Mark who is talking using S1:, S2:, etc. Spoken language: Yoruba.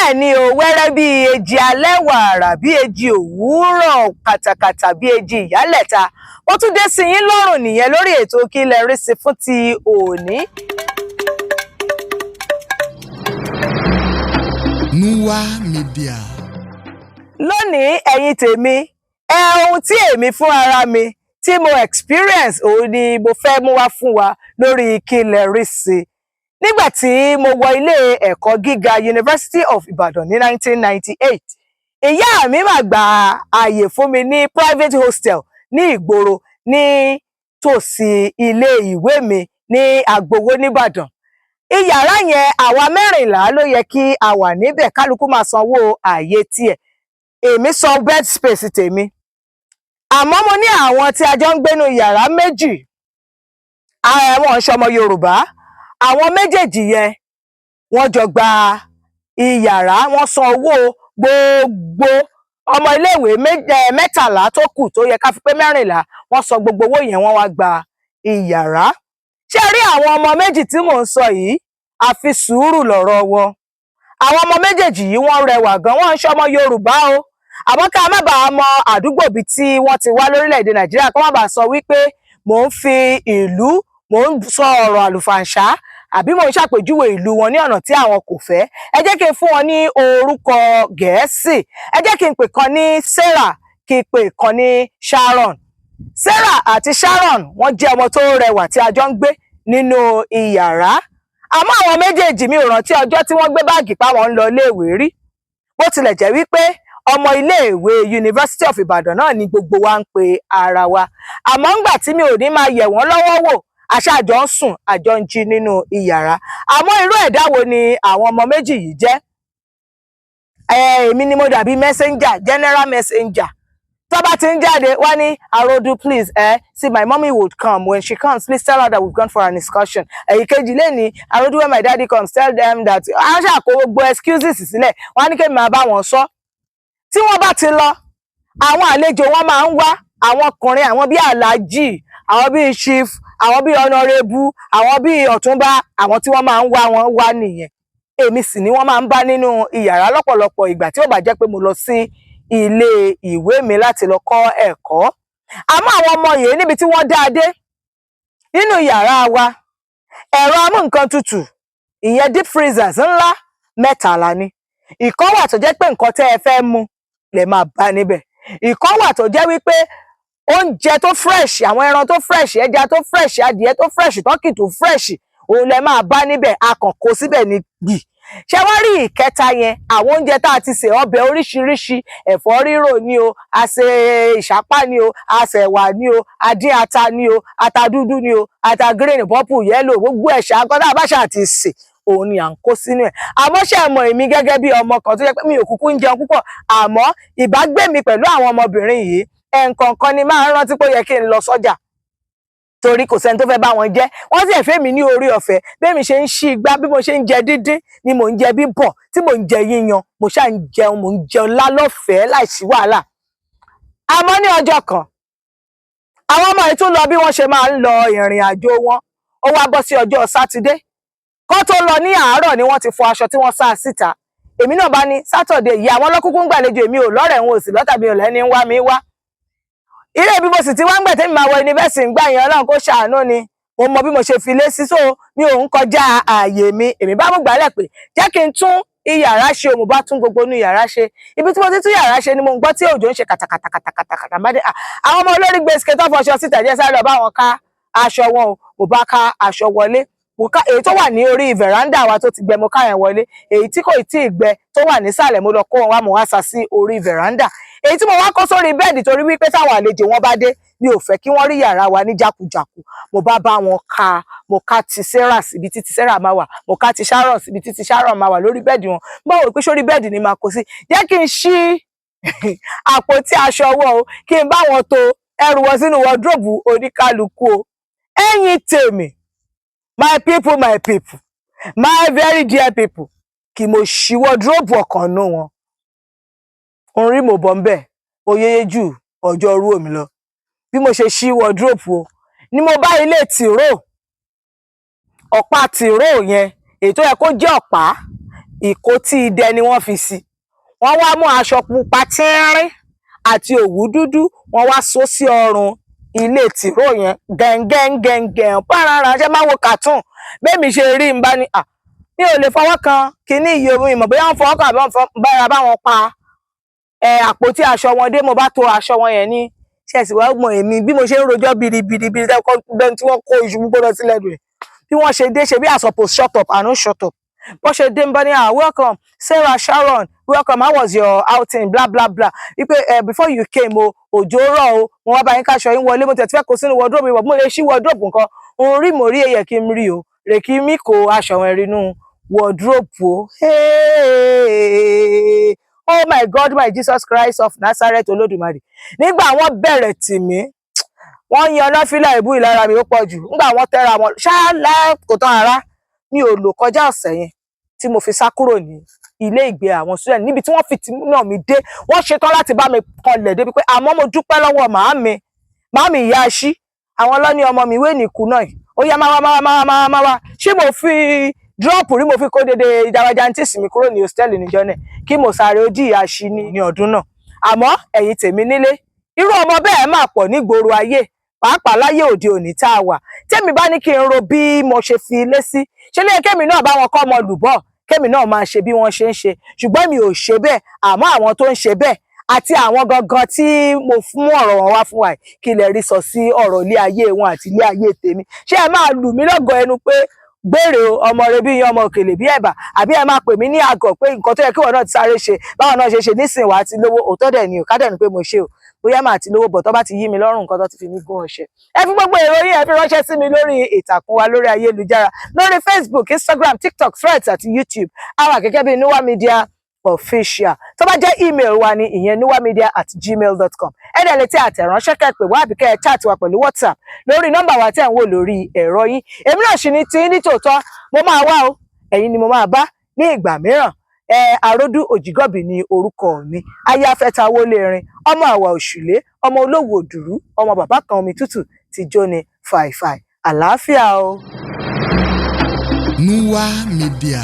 S1: Bẹ́ẹ̀ ni o, wẹ́rẹ́ bíi èjì alẹ́, wàrà bíi èjì òwúrọ̀, kàtàkàtà bíi èjì ìyálẹ̀ta. Ó tún dé sí yín lọ́rùn nìyẹn lórí ètò Kí Lẹ Rí Sí fún ti òní.
S2: Nuwa Media.
S1: Lónìí, ẹ̀yin tèmi, ẹ ohun tí èmi fún ara mi tí mo experience, òun ni mo fẹ́ mú wá fún wa lórí Kí Lẹ Rí Sí. Nígbà tí mo wọ ilé ẹ̀kọ́ gíga University of Ibadan ní 1998, ìyá mi mà gba ààyè fún mi ní private hostel ní ìgboro, ní tòsí ilé ìwé mi ní Àgbòwó nìbàdàn. Ìyàrá yẹn, àwa 14 ló yẹ kí a wà níbẹ̀, kálukú máa sanwó ààyè tiẹ̀. Èmi san bed space tèmi, àmọ́ mo ní àwọn tí a jọ ń gbénu yàrá méjì, àwọn ń ṣọmọ Yorùbá. Àwọn méjèèjì yẹn, wọ́n jọ gba ìyàrá, wọ́n san owó gbogbo ọmọ iléèwé 13 tó kù tó yẹ ká fi pé 14. Wọ́n san gbogbo owó yẹn, wọ́n wá gba ìyàrá. Ṣé rí àwọn ọmọ méjì tí mò ń sọ yìí, àfi sùúrù lọ̀rọ̀ wọn. Àwọn ọmọ méjèèjì yìí, wọ́n rẹwà gan, wọ́n ń ṣọmọ Yorùbá o. Àmọ́ ká má bàa mọ àdúgbò bíi tí wọ́n ti wá lórílẹ̀‐èdè Nàìjíríà, kó má bàa sọ wípé mò ń fi ìlú, mò ń sọ ọ̀rọ̀ àlùfàǹṣá, àbí mò ń ṣàpèjúwe ìlú wọn ní ọ̀nà tí àwọn kò fẹ́, ẹ jẹ́ kí n fún wọn ní orúkọ Gẹ̀ẹ́sì. Ẹ jẹ́ kí n pè kan ní Sarah, kí n pè kan ní Sharon. Sarah àti Sharon, wọ́n jẹ́ ọmọ tó rẹwà tí a jọ ń gbé nínú ìyàrá. Àmọ́ àwọn méjèèjì, mi ò rántí ọjọ́ tí wọ́n gbé báàgì páwọn ń lọ iléèwé rí, bó tilẹ̀ jẹ́ wípé ọmọ iléèwé University of Ibadan náà ni gbogbo wa ń pe ara wa. Àmọ́ ńgbà tí mi ò ní máa yẹ̀ wọ́n lọ́wọ́ wò, àṣà àjọ ń sùn, àjọ ń jí nínú ìyàrá. Àmọ́ irú ẹ̀dá wo ni àwọn ọmọ méjì yìí jẹ́? Èmi ni mo dàbí messenger, general messenger. Tó bá ti ń jáde, wá ní, "Arodu, please, see, my mommy would come. When she comes, please tell her that we've gone for an excursion." Èyí kejì lè ní, "Arodu, when my daddy comes, tell them that." A ṣàkó gbogbo excuses sílẹ̀, wọ́n á ní kí èmi máa bá wọn sọ. Tí wọ́n bá ti lọ, àwọn àlejò wọn máa ń wá, àwọn ọkùnrin, àwọn bíi aláàjì, àwọn bíi chief, àwọn bíi honourable, àwọn bíi ọ̀túnba. Àwọn tí wọ́n máa ń wá wọn wá nìyẹn. Èmi sì ni wọ́n máa ń bá nínú ìyàrá lọ́pọ̀lọpọ̀ ìgbà tí ó bá jẹ́ pé mo lọ sí ilé ìwé mi láti lọ kọ́ ẹ̀kọ́. Àmọ́ àwọn ọmọ yìí, níbi tí wọ́n dá a dé nínú yàrá wa, ẹ̀rọ amúnǹkan tutù, ìyẹn deep freezers ńlá mẹ́ta la ní. Ìkan wà tó jẹ́ pé nǹkan tẹ́ ẹ fẹ́ mu lè máa bá níbẹ̀. Ìkan wà tó jẹ́ wípé oúnjẹ tó fresh, àwọn ẹran tó fresh, ẹja tó fresh, adìẹ tó fresh, turkey tó fresh, òun lẹ máa bá níbẹ̀. A kàn kó síbẹ̀ ní gbì. Ṣé wá rí ìkẹta yẹn, àwọn oúnjẹ tá a ti sè, ọbẹ̀ oríṣiríṣi, ẹ̀fọ́ rírò ni o, a ṣe ìṣápá ni o, a ṣe ẹ̀wà ni o, a dín ata ni o, ata dúdú ni o, ata green, purple, yellow, gbogbo ẹ̀ṣà akọ́dá àbáṣà àti sè, òun ni à ń kó sínú ẹ̀. Àmọ́ ṣe mọ̀, èmi gẹ́gẹ́ bí ọmọ kan tó jẹ́ pé mi ò kúkú ń jẹun púpọ̀, àmọ́ ìbágbé mi pẹ̀lú àwọn ọmọbìnrin yìí, ẹ̀ǹkọ̀ọ̀kan ni máa ń rántí pé ó yẹ kí n lọ sọ́jà, torí kò sẹ́ni tó fẹ́ bá wọn jẹ́. Wọ́n sì fẹ́ mi ní orí ọ̀fẹ́. Bí èmi ṣe ń ṣí igbá, bí mo ṣe ń jẹ díndín ni mò ń jẹ bíbọ̀, tí mò ń jẹ yíyan. Mo ṣáà ń jẹun, mò ń jẹun lálọ́fẹ̀ẹ́ láìsí wàhálà. Àmọ́ ní ọjọ́ kan, àwọn ọmọ yìí tún lọ bí wọ́n ṣe máa ń lọ ìrìn àjò wọn. Ó wá bọ́ sí ọjọ́ Sátidé. Kó tó lọ ní àárọ̀ ni wọ́n ti fọ aṣọ tí wọ́n sá síta. Èmi náà bá ní Saturday yìí, àwọn ọlọ́kúnkún ń gbàlejò, èmi ò lọ́rẹ̀, wọn ò sì lọ́tàbí ọ̀lẹ́ni ń wá mi wá ilé ibi. Mo sì ti wá ń gbẹ̀ tẹ́mi máa wọ yunifásitì ń gbà yẹn, Ọlọ́run kó ṣàánú ni. Mo mọ bí mo ṣe fi lé sí, so mi ò ń kọjá ààyè mi. Èmi bá mú gbálẹ̀ pé jẹ́ kí n tún iyàrá ṣe o. Mo bá tún gbogbo inú yàrá ṣe. Ibi tí mo ti tún yàrá ṣe ni mo ń gbọ́ tí òjò ń ṣe kàtàkàtàkàtàkàtà. Bá dé, àwọn ọmọ olórí gbèsè tó fọṣọ síta, jẹ́ sáré lọ bá wọn ká aṣọ wọn o. Mo bá ká aṣọ wọlé. Mo ká èyí tó wà ní orí veranda wa tó ti gbẹ, mo ká yẹn wọlé. Èyí tí kò tí ì gbẹ tó wà nísàlẹ̀, mo lọ kó wọn wá, mo wá sá sí orí veranda. Èyí tí mo wá kó sórí bẹ́ẹ̀dì, torí wípé táwọn àlejò wọn bá dé, mi ò fẹ́ kí wọ́n rí yàrá wa ní jákujàku, mo bá bá wọn ká. Mo ká ti Sarah síbi tí ti Sarah máa wà, mo ká ti Sharon síbi tí ti Sharon máa wà lórí bẹ́ẹ̀dì wọn. Báwo pé sórí bẹ́ẹ̀dì ni màá kó sí, jẹ́ kí n ṣí àpótí aṣọ wọn o, kí n bá wọn to ẹrù wọn sínú wardrobe oníkálukú o. Ẹ̀yin tèmi, my people, my people, my very dear people, kí mo ṣí wardrobe ọ̀kan nù wọn, òun rí mo bọ̀ ń bẹ̀, ó yéye jù ọjọ́ orú omi lọ. Bí mo ṣe ṣí wardrobe o, ni mo bá ilé tìró, ọ̀pá tìró yẹn, èyí tó yẹ kó jẹ́ ọ̀pá Ìkótí idẹ ni wọ́n fi sí. Wọ́n wá mú aṣọ pupa tínrín àti òwú dúdú, wọ́n wá so sí ọrùn ilé tìró yẹn gẹ̀ǹgẹ̀ǹgẹ̀ǹgẹ̀ pàràrà. Ṣe máa wo cartoon bẹ́ẹ̀ ṣe rí n bá ní à, mi ò lè fọwọ́ kan kínní iye omi ìmọ̀ bóyá wọ́n fọwọ́ kan àbí wọ́n bára bá wọn pa ẹ àpótí aṣọ wọn dé. Mo bá to aṣọ wọn yẹn ní ṣẹ̀sì wá gbọ̀n èmi bí mo ṣe ń rojọ́ biribiri tẹ́kọ̀ bẹ́ẹ̀ tí wọ́n kó iṣu gbígbóná sílẹ̀ dùn. Bí wọ́n ṣe dé, ṣe bí I suppose shut up, I no shut up. Bó ṣe dé, ń bá ní, "Ah, welcome, Sarah Sharon, welcome. How was your outing?" Bla bla bla, wípé before you came o, òjò rọ̀ o, mo wá bá yín káṣọ yín wọlé. Mo tẹ̀ tí fẹ́ kó sínú wardrobe mi, mo lè ṣí wardrobe nǹkan òun rí, mo rí èyẹ kí n rí o rè kí mi kó aṣọ wọn rínú wardrobe o. Hey! Oh my God, my Jesus Christ of Nazareth, Olódùmarè! Nígbà wọ́n bẹ̀rẹ̀ tì mí, wọ́n yan lọ́fílà ìbú ìlara mi ó pọ̀ jù. Nígbà wọ́n tẹ́ra wọn ṣáálá kò tán ara mi ò lò kọjá ọ̀sẹ̀ yẹn tí mo fi sá kúrò ní ilé ìgbé àwọn student níbi tí wọ́n fi tì náà mi dé. Wọ́n ṣetán láti bá mi kanlẹ̀ débi pé, àmọ́ mo dúpẹ́ lọ́wọ́ màámi, màámi ìyá aṣí, àwọn ọlọ́ní ọmọ mi wé nìkú náà yìí. Ó yá, máa wá, máa wá, máa wá, máa wá, máa wá. Ṣé mo fi drop rí, mo fi kó dédé ìjàwájantìsì mi kúrò ní hostel níjọ́ náà kí mo sáré ojú ìyá aṣí ní ọdún náà. Àmọ́ ẹ̀yin tèmi nílé, irú ọmọ bẹ́ẹ̀ máa pọ̀ nígboro ayé, pàápàá láyé òde òní tá a wà. Tẹ́mi bá ní kí n ro bí mo ṣe fi ilé sí, ṣe lè kémi náà bá wọn kọ́ ọmọ lùbọ́, kémi náà máa ṣe bí wọ́n ṣe ń ṣe, ṣùgbọ́n mi ò ṣe bẹ́ẹ̀. Àmọ́ àwọn tó ń ṣe bẹ́ẹ̀ àti àwọn gangan tí mo fún ọ̀rọ̀ wọn wá fún wa yìí, kí lẹ rí sọ sí ọ̀rọ̀ ilé ayé wọn àti ilé ayé tèmi? Ṣé ẹ máa lù mí lọ́gọ̀ọ́ ẹnu pé gbére o, ọmọ rẹ bí yan ọmọ òkèlè bí ẹ̀bà, àbí ẹ máa pè mí ní àgọ̀ pé nǹkan tó yẹ kí wọn náà ti sáré ṣe, báwọn náà ṣe ṣe nísìnyí wàá ti lówó? Òótọ́ dẹ̀ ni ò, ká dẹ̀ ni pé mo ṣe o, bóyá màá ti lówó bọ̀ tó bá ti yí mi lọ́rùn, nǹkan tó ti fi mí gún ọṣẹ. Ẹ fi gbogbo èrò yín, ẹ fi ránṣẹ́ sí mi lórí ìtàkùn wa lórí ayélujára, lórí Facebook, Instagram, TikTok, Threads àti YouTube. A wà gẹ́gẹ́ bí Nuwa Media Official. Tó bá jẹ́ email wa ní ìyẹn nuwamedia@gmail.com. Ẹ dẹ̀ lè tẹ àtẹ̀ránṣẹ́, kẹ́ pè wá, àbí kẹ́ ẹ chat wa pẹ̀lú WhatsApp lórí nọ́mbà wa tẹ́ ń wò lórí ẹ̀rọ yín. Èmi náà sì ní tí ní tòótọ́ mo máa wá o, ẹ̀yin ni mo máa bá ní ìgbà mìíràn. Ẹ Àròdú Òjìgọ́bì ní orúkọ mi, aya afẹ́tawó lérin, ọmọ àwà òṣùlé, ọmọ olówó òdùrú, ọmọ bàbá kan omi tútù ti jóni fàìfàì. Àlàáfíà o.
S2: Nuwa Media.